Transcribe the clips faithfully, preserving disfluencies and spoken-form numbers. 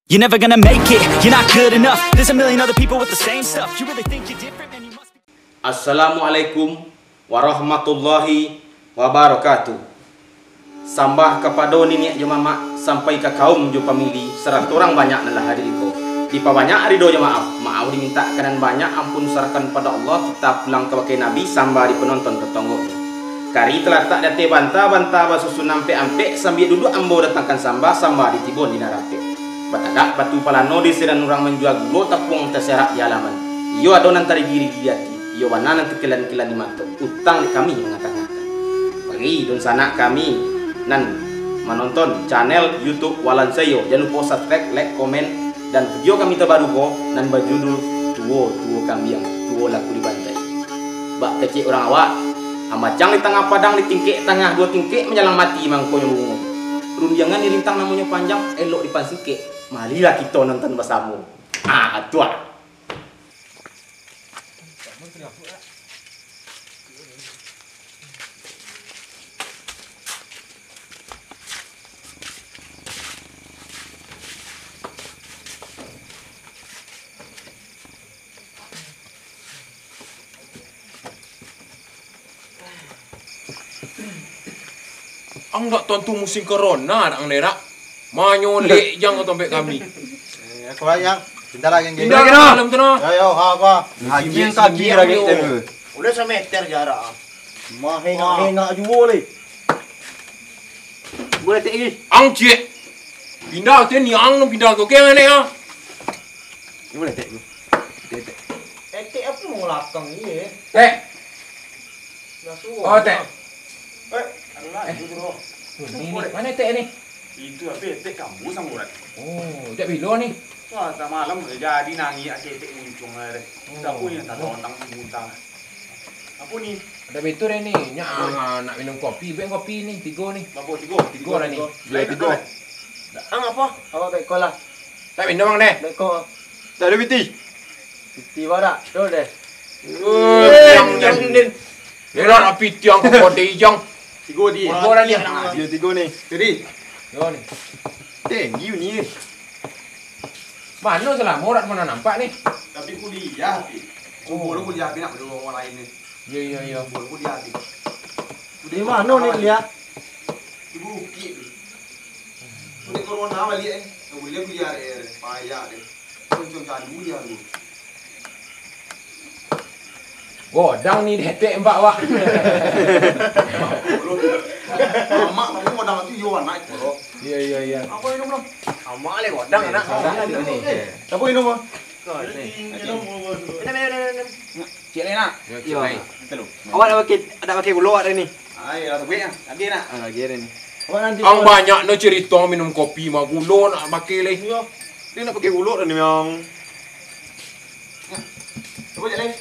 You're never gonna make it, you're not good enough. There's a million other people with the same stuff. You really think you're different, man? You must be. Assalamualaikum warahmatullahi wabarakatuh. Sambah kapado niniak jo mamak, sampai ka kaum jo pamili, sarato urang banyak nan lah hadir ko. Dipabanyak ridho jo maaf, maaf dimintak ka nan banyak, ampun sarahkan pado Allah, kita pulang kabake Nabi, sambah di panonton ka tonggonyo. Kari talatak di ateh banta, banta basusun ampek-ampek, sambil duduak ambo datangkan sambah, sambah ditibon di nan rapek. Batagak batu palano di sinan urang manjua gulo, tapuang taserak di alaman. Iyo ado nan tarigi-rigi di ati, iyo bana nan takilan-kilan di mato, utang dek kami mangatah-ngatah. Bagi dunsanak kami nan manonton channel YouTube Walan Sayo, jan lupo subscribe, like, komen, dan video kami tabaru ko nan bajudul Tuo-tuo Kambiang, Tuo Laku Dibantai. Bak kecek urang awak, amacang di tangah padang, di tingkek tangah duo tingkek manjalang mati mangkonyo bungo. Rundiangan dirintang namonyo panjang, elok dipansingkek. Marilah kito nonton basamo. Ah, tuah. Ang dak tantu musim corona dak ang dak? Manyolek jang ka tompek kami. Eh, aku lah, Yang. Pindah lah, Yang. Pindah lah, malam tu, nah. Yo, yo, ha, apa? Haji yang kaki lagi tu. Udah semeter jarak. Mah enak-enak juo leh. Boleh tek lagi. Ang ciek. Pindah tu ni ang pindah tu. Oke, nek ah. Boleh tek tu. Tek, tek. Etek apa mau lakang ni, eh? Tek. Dah suruh. Oh, tek. Eh, alah, eh. Itu tu. Ni, ni. Mana tek ni? Itu apa etek kamu sama urat? Oh, tek bilo ni. Wah, tak malam dah jadi nangis aja etek muncung lah deh. Oh. Siapa ni yang tak tahu tentang muntah? Apa ni? Ada betul deh ni. Nyak, ah, nak minum kopi. Bek kopi ni, tigo ni. Berapa? Tigo? Tigo lah ni. Tigo. Lain tigo. Ang apa? Awak beko lah. Tak minum, Bang, deh? Beko. Tak ada piti? Piti barak, tu deh. Eh, yang, yang, yang. Ni lah, nak piti ang ka kode ijang. Tigo di. Tigo dah ni. Dia tigo ni. Jadi. Tigo ni. Tinggi ni. Mano selamo dak pernah nampak ni? Tapi kuliah, Pi. Kumpul kuliah, Pi, nak berdua orang lain ni. Iyo, iyo, iyo. Kumpul kuliah, Pi. Di mano ni kuliah? Di bukik, Pi. Kena corona baliak, eh. Tak boleh kuliah, eh. Payah, deh. Kuncung candu dia, lu. Godang ni detek mbak wak. Amak kamu godang tu yo anak itu. Iya, iya, iya. Apa minum, Bang? Amak le godang anak. Salah ni. Apa minum, Bang? Minum, minum, minum, minum. Cik le nak. Yo, cik le. Awak dah pakai, dah pakai gula awak tadi ni. Ah, ya, tapi ya, lagi nak. Ah, lagi ada ni. Awak nanti. Ang banyak no cerita minum kopi mah gulo nak pakai le. Iya. Dia nak pakai gulo tadi, Bang. Cuba je, Leng.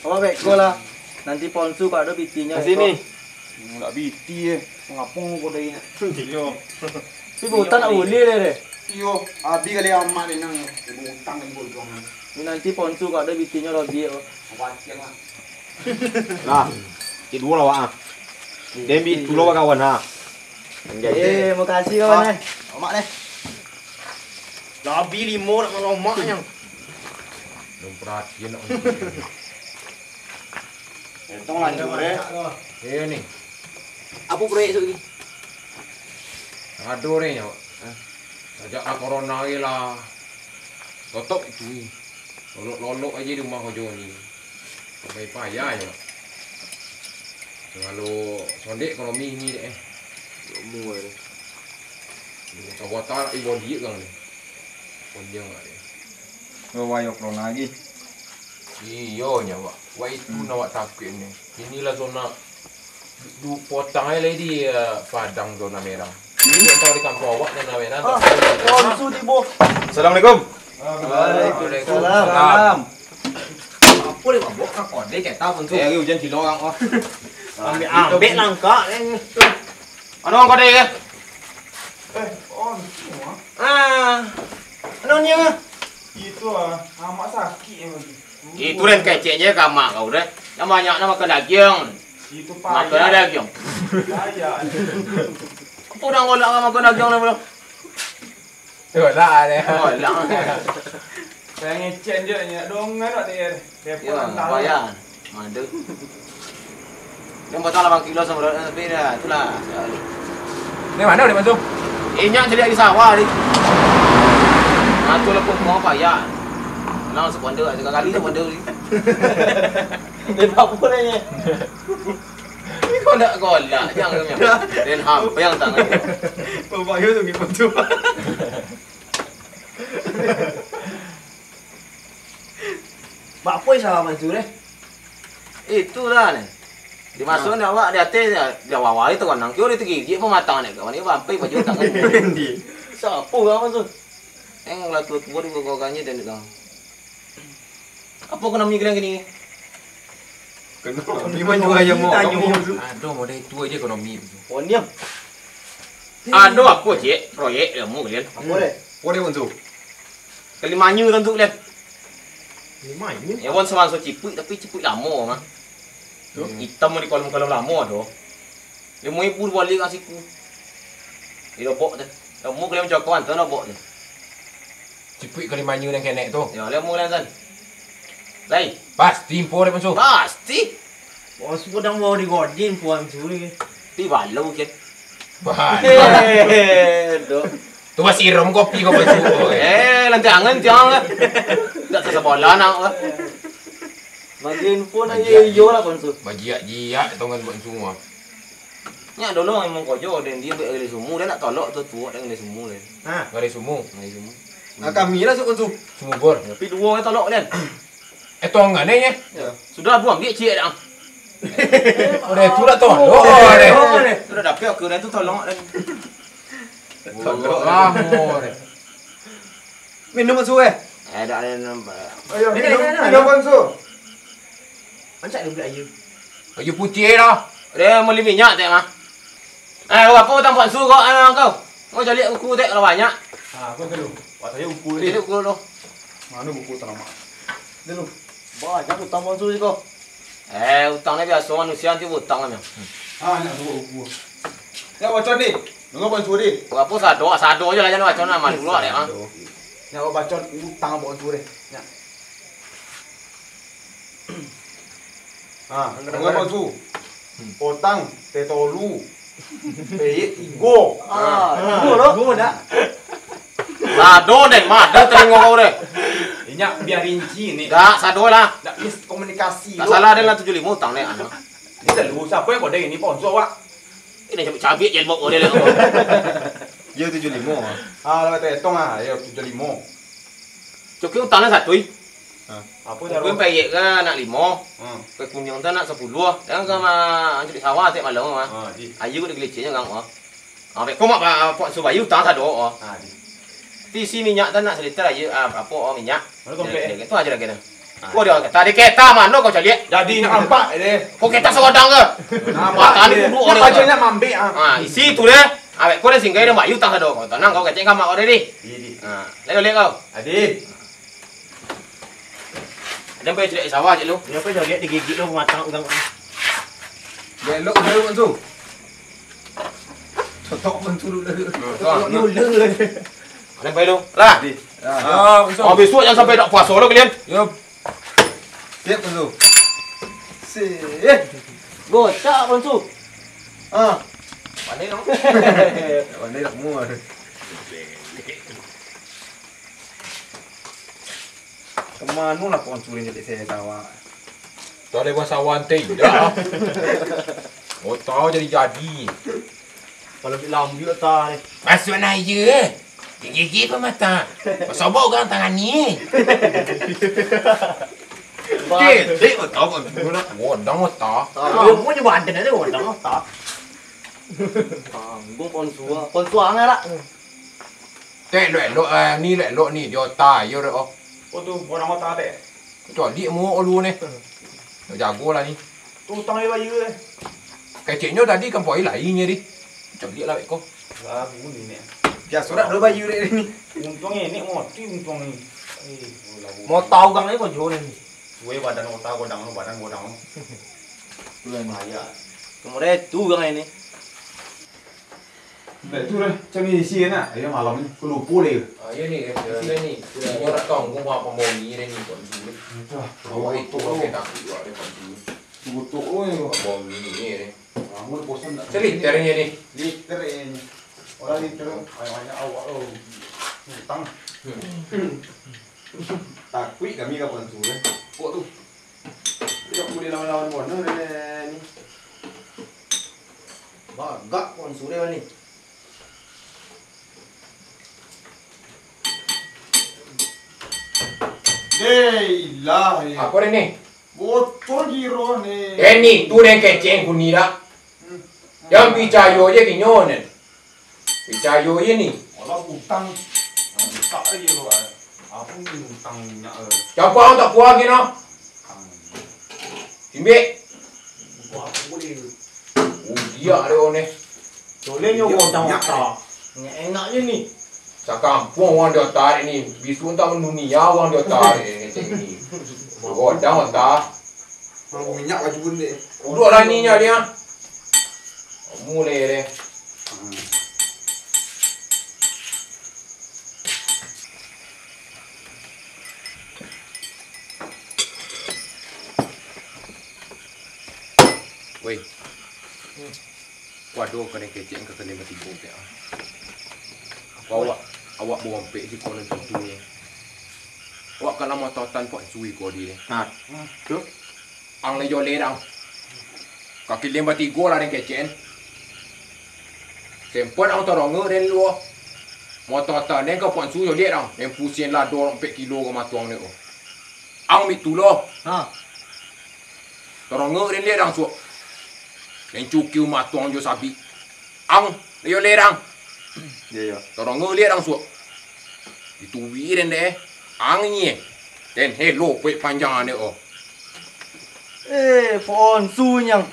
Awak beko lah. Nanti ponsu kok ado bitinyo. Ka sini. Ndak biti eh. Ngapung kau dari nak. Iyo. Tapi buta nak boleh deh. Iyo, habis kali amak ni nang. Ibu utang ibu juangan. Ni nanti ponsu kok ado bitinyo lagi. Apa aja lah. Nah, cik dua lah, Wak, ah. Dia ambil pulau kawan, ha. Eh, makasih kawan, eh. Amak deh. Labi limo nak malomak nyo. Belum perhatian nak. Entong lah, Jure. Iya ni. Apa proyek tu ni? Ado ni nyo. Sajak lah corona ni lah. Totop itu ni. Lolok-lolok aja di rumah kerja ni. Sampai payah je. Kalau sondek ekonomi ni dek eh. Ilmu eh. Kota-kota nak ibo dia kan ni. Panjang lah dia. Kau wayo corona lagi. Iyo nyo, Wak. Wak itu nak wak takut ni. Inilah zona. Du-, potang aja lah di, eh, Padang zona merah. Ini tak tahu di kampung awak zona merah. Ah, tak tahu. Oh, musuh tibo. Assalamualaikum. Waalaikumsalam. Salam. Apa dia mabok kan kode kita pun tu. Eh, hujan cilok orang, oh. Ambek, ambek langkah, eh. Anu kode ya? Eh, on semua. Ah. Anu ni ah. Itu ah, amak sakit yang lagi. Itu dan keceknya ka amak kau deh. Yang banyak nak makan daging. Itu payah. Makan daging. Payah. Apa urang golak makan daging ni, bro? Tolak deh. Tolak. Saya ngecek je ni, dongan nak dia. Dia Yo, pun tahu. Bayar. Madu. Yang batang lapan kilo sama, tapi dah, itulah. Ni mana dia masuk? Inyak cari di sawah ni. Matu lah pun mau payah. Langsung pondok, tiga kali dah pondok ni. Dia apa nanya? Kau nak golak, jangan kau. Dan hampir yang tangan. Bapak yo tu gitu. Bak apo sawah Mansur, eh? Itulah ni. Dimasukkan awak di ateh, di awal-awal itu kan, nang kio di tinggi, dia pematang ni, kawan ni, bampai baju tangan. Sapo urang Mansur? Eng lah tua-tua di gogogannyo dan kau. Apo kena mikir lagi ni? Kena, di mana ayam mau? Tanyo. Aduh, model itu aja ekonomi. Oh, niam. Ado apo, Cik? Proyek ilmu kalian? Apo deh? Apo deh, Bonsu? Kalimanyu tantu kalian. Kalimanyu? Ya, wan sama so cipuik, tapi cipuik lamo mah. Tuh. Hitam di kolom-kolom lamo ado. Limo ribu balik ka siku. Di lobok tu. Lamo kalian cokok antar lobok tu. Cipuik kalimanyu nan kenek tu. Ya, lamo kalian san. Lai. Pasti info deh, Bonsu. Pasti. Bonsu kadang mau di godin, puan suri. Ti balau, Ken. Bah. Eh, dok. Tu masih rom kopi kau Bonsu. Eh, lantai angan tiang lah. Tak tersabola nak lah. Bagi info nak Bajiak iyo lah, Bonsu. Bajiak-jiak tongan buat semua. Nyak dulu memang kojo, dan dia buat gali sumu, dia nak tolok tu tuak dengan gali sumu, kan. Ha. Gali sumu. Gali sumu. Ah, kami lah, Bonsu. Sumu bor. Tapi dua orang tolok, kan. Eh, tong aneh, eh. Ya. Sudah, buang, dia cik dah. Udah itu lah, tolok. Oh, deh. Sudah dapet aku, dan tu tolong, dan. Tolong. Lamo, deh. Minum, Bonsu, eh. Eh, dak ada nampak. Ayo, Ini, minum, ini, ini, minum, ini. Bonsu. Ancak dia beli air. Air putih lah. Dia beli minyak, tak, mah. Eh, apa utang Bonsu kau, eh, kau? Mau cari buku, tak, kalau banyak. Ah, aku dulu. Buat saya buku Cari ni. Buku dulu. Mana buku utang, Mak? Dulu. Banyak utang Bonsu ni kau. Eh, utang ni biasa manusia nanti utang lah, Mang. Ah, nak suruh buku. Ya, baca ni. Dengar Bonsu ni. Apa sado, sado je lah, jangan baca nama dulu lah, deh, ah. Sado. Nak baca utang Bonsu ni. Nak. Ah, dengar Bonsu. Potang, tetolu. Peyik tigo. Ah, tigo lo. Tigo dah. Sado deh, mah, dah telingo kau deh. Inyak biar rinci ni. Dah, sado lah. Dah miskomunikasi. Tak lo. Salah deh lah tujuh limo utang deh, anak. Ini telu, siapa yang kode ini, Bonsu, awak? Ini cabik-cabik je, bawa kode deh. Dia tujuh limo. Ah, lah, kita hitung ah, ya, tujuh limo. Cukup utang lah satu, ih. Ha. Apa Mungkin caro? Payek kan nak limo. Ha. Kue kuniang tu nak sapuluah. Jangan ka ma-, ancuri sawah tiap malam, ah. Ha, di. Ayu dah gelicin je, kan, ah. Ah, beko mak ba-, pok subayu utang sado, ah. Ha, di. Isi minyak tu nak seliter ayu, ah, apa, oh, minyak. Mana tompek, eh? Dia, dia, tu aja lagi dah. Ha. Oh, dia kata, "Di kereta mano kau caliak?" Jadi nak nampak, eh, deh. Kau kereta sawadang ke? Nampak, Mata ni eh. Duduk Nak orang baca tu. Nak mambik, ah. Ah, isi tu deh. Awek kau dah singgah dah bayu utang sado. Kau tenang, kau kacang ka mak kau dah, di. Iya, di. Ha, lalu lihat kau. Adi. Ada sampai cari sawah cik lu. Dia apa joget digigit lu matang udang. Belok dulu tu. Totok pun turun dulu. Totok dulu. Ada sampai lu. Lah. Di. Ah. Ya, besok. Oh, besok jangan sampai tak puasa lu kalian. Yup. Siap tu. Siap. Gocak pun tu. Ah. Pandai dong. Pandai nak mua. Kemano lah kau hancurin jadi saya sawah? Tu ada buah sawah nanti, dah. Otak jadi-jadi. Kalau di lambi otak ni. Masuk nak iya, eh. Gigi pun mata. Pasobok orang tangan ni. Dek, dek, otak kau. Godang otak. Kamu je badan aja godang otak. Tanggung ponsua. Ponsua nggak lah. Tek, elok-elok, eh, ni elok-elok ni, di otak, yo, oh. Oh, tu, orang otak, Tek. Kecuali mu ulu ni. Nak jago lah ni. Tu utang dia bayar, eh. Keceknyo tadi kan poi lain je, di. Kecuali lah, beko. Lagu ni, ni. Biaso dak, dua bayar, Tek, ni. Untung ni, ni mati untung ni. Eh, lagu. Mau tahu gang ni kau jual ni. Gue badan otak, godang lu, badan godang lu. Bulan. Bahaya. Kemarin tu gang ini. Baik tu lah, macam ni isi nak. Ayo malam ni, aku lupa lagi. Ah, iyo ni, iyo ni. Iyo ni, orang tanggung apa mau ni, ni, Pak Su. Itu lah. Awak itu, awak tak kuat, Pak Su. Butuh, oh, iyo. Apa mau ni, ni. Kamu bosan tak? Seliter ni, ni. Liter ni. Orang liter, banyak-banyak awak tu. Utang. Hmm. Takuik kami ka Pak Su, eh. Kok tu? Tidak boleh lawan-lawan Bona, ni. Bagak Pak Su ni. Deh, ilah, eh. Apa ni? Bocor giro ni. Eh, ni, tu den kecek kuni dak? Hmm. Jan picayo je kinyo ni. Picayo je ni. Alah, utang. Buka aja lo, ah. Apa ni utang minyak, eh? Siapa ang tak kuat gini? Utang. Simbik. Wah, boleh. Oh, dia ada ni. Boleh nyo utang minyak, otak. Enak-enak je ni. Sakampuang urang di otak ni. Bisu entah mendunia urang di otak ni. Ngecek ni. Godang otak. Kalau minyak baju pun dek. Uduak lah ni nya dia. Mulai deh. Woi. Ko ado ka den kecek ka kalian batigo, Pek. Awak, awak barompek di konon pintu ni. Awak ka lamo tautan Pak Su ko di. Ha. Tu. Ang lai joleh dang. Kaki lim batigo lah den kecek. Sempat ang tarongo den luo. Moto tandeng ka Pak Su joleh dang. Den pusiang lado ampek kilo ka matuang dek o. Ang mik tu lo. Ha. Tarongo den leh dang suok. Den cukiu matuang jo sabik. Ang, iyo leh dang. Iyo, iyo. Tarongo leh dang suok. Dituwi den deh. Ang nyeh. Den helo pek panjang ane o. Eh, Pak Su nyang.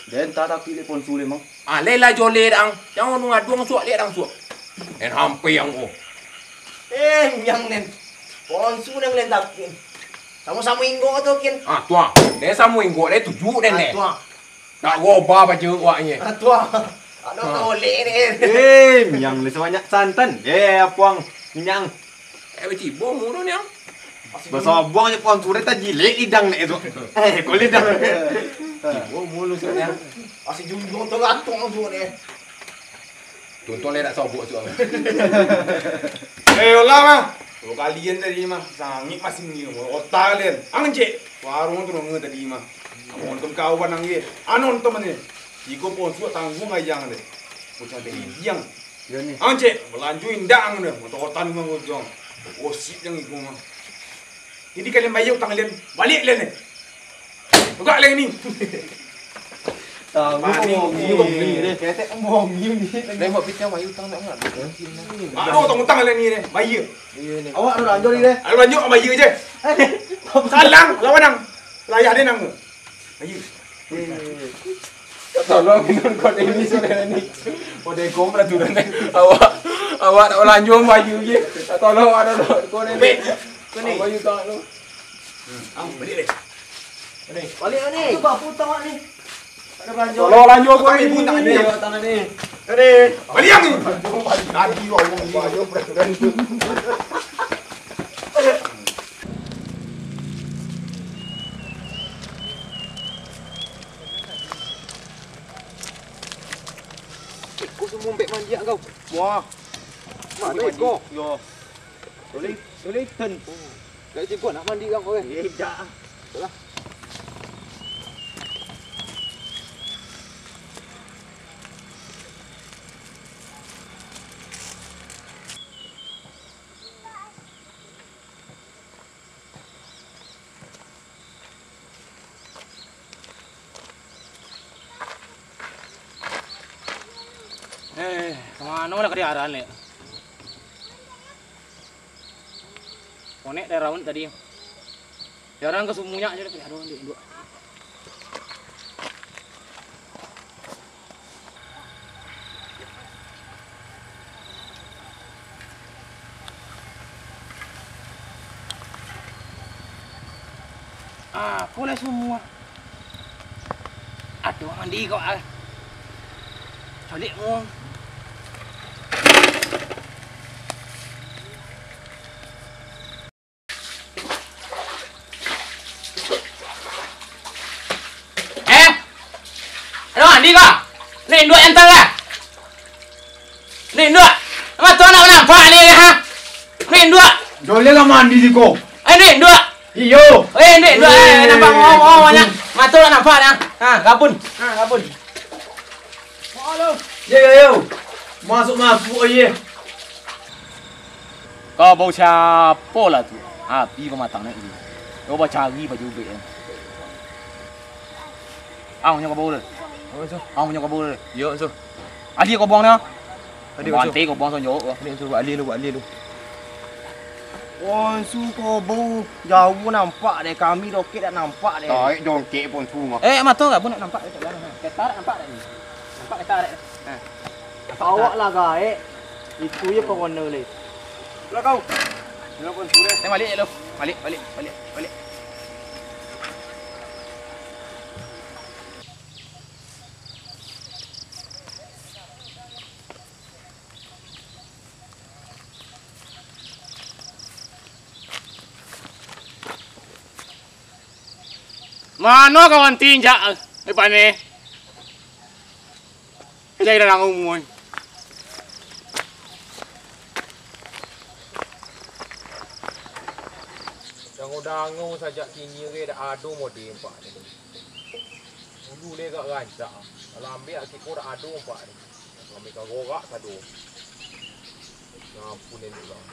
Den tatapi leh Pak Su leh, Mang. Ah, leh lah joleh dang. Jangan nungaduang suok leh dang suok. Den hampe ang o. Eh, nyang den. Pak Su nyang den tapi. Samo-samo inggok tu, kin. Ah, tuah. Den samo inggok, den tuju den, ah, deh. Tuah. Nak gobah baju awak ni. Ah, tuah. Aduh, ah. Toleh ni. Eh, miang ni sabanyak santan. Eh, apuang. Miang. Eh, betibo mulu ni, ang. Basobong je pohon surek tajilek lidang ni tu. Eh, kau lidang. Tibo mulu surek ni. Masih junjung tu gantung tu ni. Tuntung le nak sobok tu. Eh, olah mah. Dua kalian tadi mah. Sangik masih ni. Otak kalian. Ang cek. Warung tu nonge tadi mah. Nonton kawan ang ye. Ah, nonton mah ni. Tigo ponsuak tangguang ayang deh. Bocah teh yang. Iyo ni. Ang cek, balanjo indak ang deh. Motor otan mah bojong. Osik yang iku mah. Jadi kalian bayar utang kalian. Balik kalian ni. Buka kalian ni. Tahu. Mani bohong ni. Ketek bohong ni. Dah buat pitih bayar utang nak ngah. Baru utang-utang kalian ni deh. Bayar. Iyo ni. Awak ada lanjut ni deh. Ada lanjut, bayar je. Salang, lawan ang. Layah dia nang. Ayu. Tolong minum kau ini sore ni. Kau degong peraturan ni. Awak, awak nak lanjut maju je. Tolong ada kau ni. Pek, kau ni. Maju tak lu? Hmm, am, balik deh. Balik ni. Cuba putar ni. Ada belanja. Tolong lanjut kau ini. Tangan ni. Tangan ni. Balik yang ni. Tadi awak ni. Ayo peraturan tu. Iko semua ambek mandi kau. Wah. Mana iko? Yo. Boleh, boleh ten. Dak cukup nak mandi kau, eh. Tidak. Alah. Eh, kamano lah kaliaran ni? Konek dari raun tadi. Jarang ka sumunyak je lah, aduh, ndik, ndik. Ah, apo lah sumua? Aduh, mandi kok, ah. Baliak mu. Eh? Aduh, mandi kau? Ni induak yang tangah. Ni induak. Mato nak nampak ni, ha? Ni induak. Joleh lah mandi siko. Eh, ni induak. Iyo. Eh, ni induak. Eh, nampak mau, mau, banyak. Mato nak nampak dah. Ha, gabun. Ha, gabun. Yo, yo, yo. Masuk, masuk, ye. Kau bau siapo lah tu? Api kau matang nak tu. Kau bacari baju ubek kan. Ang nyo kau bau tu. Ang nyo kau bau tu. Yo, so. Ali kau buang dah. Tadi kau Bantai kau buang sonjok kau. Ni tu buat alih lu, buat alih lu. Onsu kobau jauah nampak deh, kami dokek dak nampak deh. Taik jongkek pun sungai. Eh, mato kau pun nak nampak deh, tak ada. Ketar nampak deh ni. Nampak ketar deh. Ha. Nampak ketar. Awak lah gaek. Itu je corona leh. Lah kau. Dia pun sudah. Tengok balik je lu. Balik, balik, balik, balik. Mano kawan tinjak, eh, pane? Jadi dalam umur. Dango-dango sajak kini re dak ado mode empak ni. Dulu le agak rancak. Kalau ambiak siko dak ado empak ni. Kami ka gorak sado. Ya ampun, nenek urang.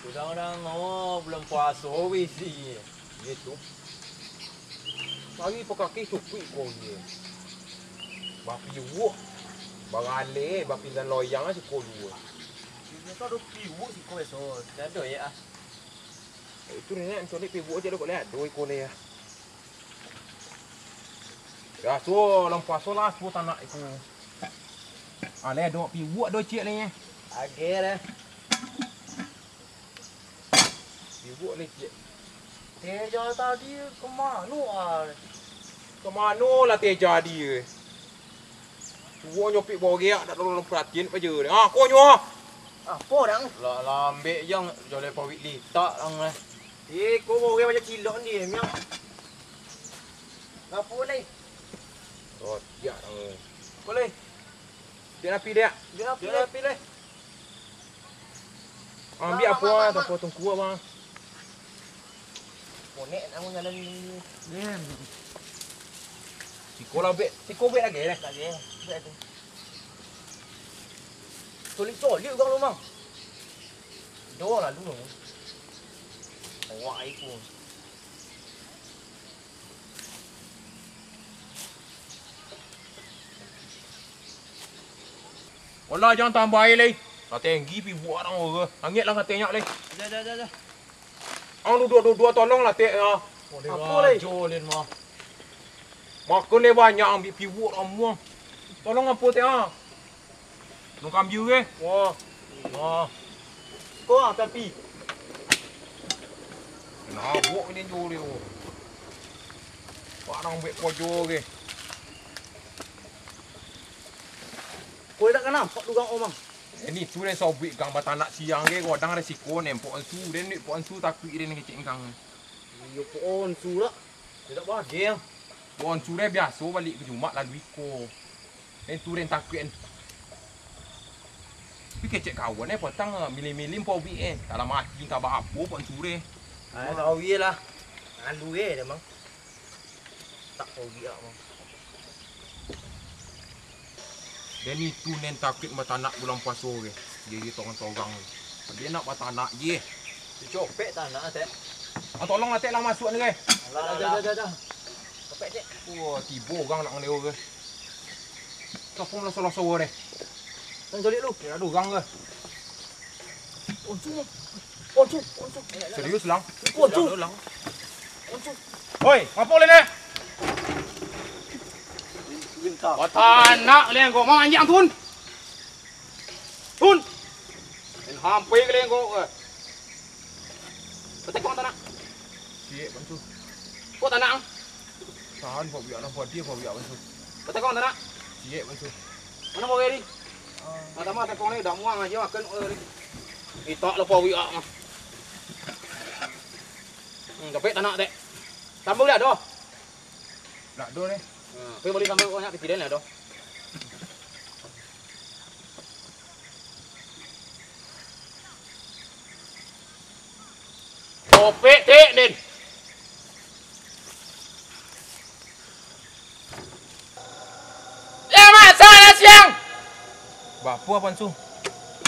Urang dango bulan puaso bisi. Iyo tu. Pagi pakaki sukuik ko ye. Bapiwuak, barale, bapinggan loyang siko duo. Biaso ado piwuak siko biaso. Dak ado ye ah. Itu nenek menculik piwuak je lo kok le ado iko le ya. Biaso, lam puaso lah, suo tanak iku. Ale, dok piwuak do ciek ni. Agak lah. Piwuak ni ciek. Teja tadi kemano, ah? Kemano lah Teja dia? Suo nyopik boreak, dak tolong perhatian aja. Ah, ko nyo. Apo dang? Lah lambek jang, joleh pawik litak dang lah. Eh, ko boreak macam cilok ni, miang. Ngapo lai? Oh, tiak dang. Ko lai. Dia api dia. Dia api lai. Ambiak apo ah, tapo tungku abang. Konek nak jalan ni. Siko lah bek, siko bek lagi lah. Lagi, bek tu. Solik-solik urang rumah. Do lalu. Awak ai pun. Olah, jan tambah aia lai. Lah tinggi piwuak dang orang. Angek lah katonyo lai. Dah, dah, dah, dah. Ang duduak-duduak tolong lah tek ah. Apo lai? Makon lai banyak ambiak piwuak dang muang. Tolong apo tek ah? Nung kambia ke? Wah. Wah. Ko ah, tapi. Nabok ni jo dia. Pak nang buek kojo ke. Ko dak ka nampak tu gang omang. Ini tu deh sobik gang batanak siang ke, godang resiko nempok ansu. Den nempok ansu takuik den kecek gang. Iyo, pohon surak. Tidak bahagia. Pohon surak biaso balik ke Jumat lalu iko. Den tu den takuik. Tapi kecek kawan eh, patang ah, milih-milih pawik eh. Dalam hati entah baapo pohon surak. Ah, tahu ye lah. Alu ye dah, Mang. Tak pawik ah, Mang. Den itu nen takuik batanak bulan puaso ge. Dia, dia torang-torang. Dia nak batanak je. Dicopek tanak, Tek. Ah, tolong lah, Tek, lah masuk ni ge. Alah, alah, alah. Copek, Tek. Wah, tibo urang nak ngaleo ge. Sapo lah salah sawo deh. Nang caliak lu. Kira ada urang ke? Onsu, Mang. Onsu, onsu. Serius, Lang? Onsu. Lang. Onsu. Hoi, ngapo lene? Batanak lene kau, Mang, anjiang tun. Tun. En hampai ke lene kau. Batekong tanak. Ciek, Bansu. Kok tanak, ang? Tahan, Pak Wiak, lah, buat dia, Pak Wiak, Bansu. Batekong tanak. Ciek, Bansu. Mano mau ni? Sama tekong ni dak muang aja makan. Itak lah pawi ak mah. Hmm, tapi tanak dek. Sambung dah doh. Dak doh ni. Nah, tapi boleh sambung kau nak kecilin lah doh. Kopek tek din. Ya, masak nasi ang. Bapo, Pak Su?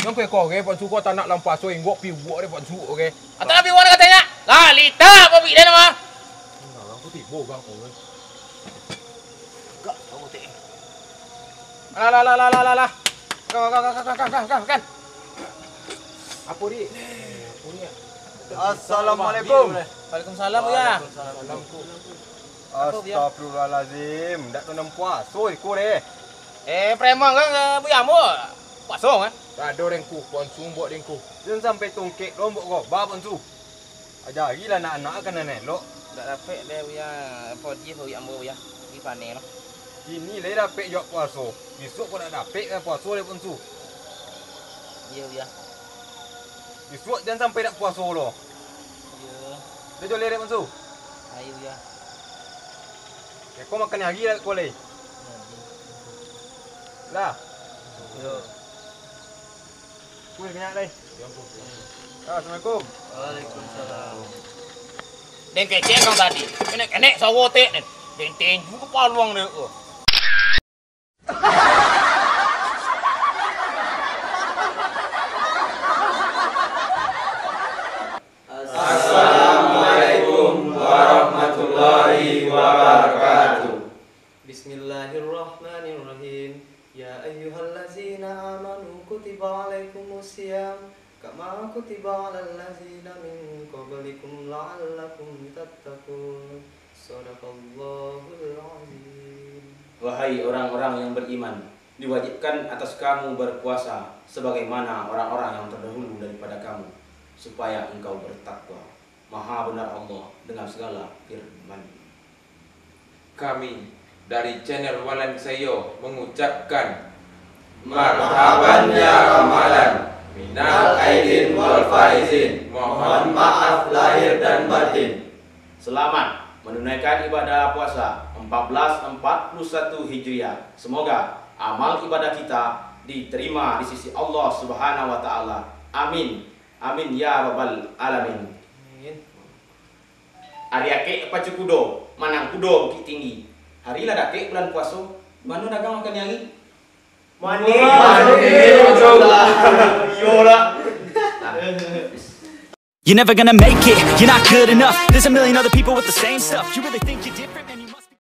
Nan kue kore, Pak Su, ko tanak lam paso inggok piwok deh, Pak Su, oke. Atau piwok katonyo? Lah, litak, Pak Bik, den mah. Nah, aku tibo, Bang, oke. Gak, aku tek. Alah, alah, alah, alah, alah, alah. Kau, kau, kau, kau, kau, kau, kau, kan. Apo, Dik? Eh, apo, Dik? Assalamualaikum. Waalaikumsalam, Buya. Waalaikumsalam. Astagfirullahalazim, dak tu nan puaso iko deh. Eh, preman kan, eh, Buya ambo puaso kan? Ado dengku, puaso buat dengku. Jan sampai tungkek doh buat goba puaso. Ajarilah anak-anak ka nan elok. Dak dapek deh, Buya. Apo jih, Buya ambo, Buya. Di paneh lo. Kini lai dapek jo puaso. Bisuak kok dak dapek ka puaso deh, Ponsu. Iyo, Buya. Bisuak jan sampai dak puaso lo. Iyo. Dah joleh dek, Ponsu. Ayo, Buya. Keko makan hari lah kau lai. Iyo, Buya. Lah. Iyo. Kuih banyak lai. Assalamualaikum. Waalaikumsalam. Den kecek kang tadi. Kenek-kenek sawo tek den. Den tenju kepaluang dek ko. Assalamualaikum warahmatullahi wabarakatuh. Bismillahirrahmanirrahim. Ya ayyuhallazina amanu kutiba alaikumus siyam kama kutiba alal ladzina min qablikum la'allakum tattaqun. Sadaqallahul azim. Wahai orang-orang yang beriman, diwajibkan atas kamu berpuasa sebagaimana orang-orang yang terdahulu daripada kamu, supaya engkau bertakwa. Maha benar Allah dengan segala firman. Kami dari channel Walan Sayo mengucapkan marhaban ya Ramadan, minal aidin wal faizin, mohon maaf lahir dan batin. Selamat menunaikan ibadah puasa empat belas empat puluh satu Hijriah. Semoga amal ibadah kita diterima di sisi Allah Subhanahu wa Ta'ala. Amin. Amin ya rabbal alamin. Amin. Ari akek pacu kudo, manang kudo Bukik Tinggi. Hari lah dakek bulan puaso, mano dagang makan ari? Mani, mani, mani, iyolah. You're never gonna make it, you're not good enough. There's a million other people with the same stuff. You really think you're different?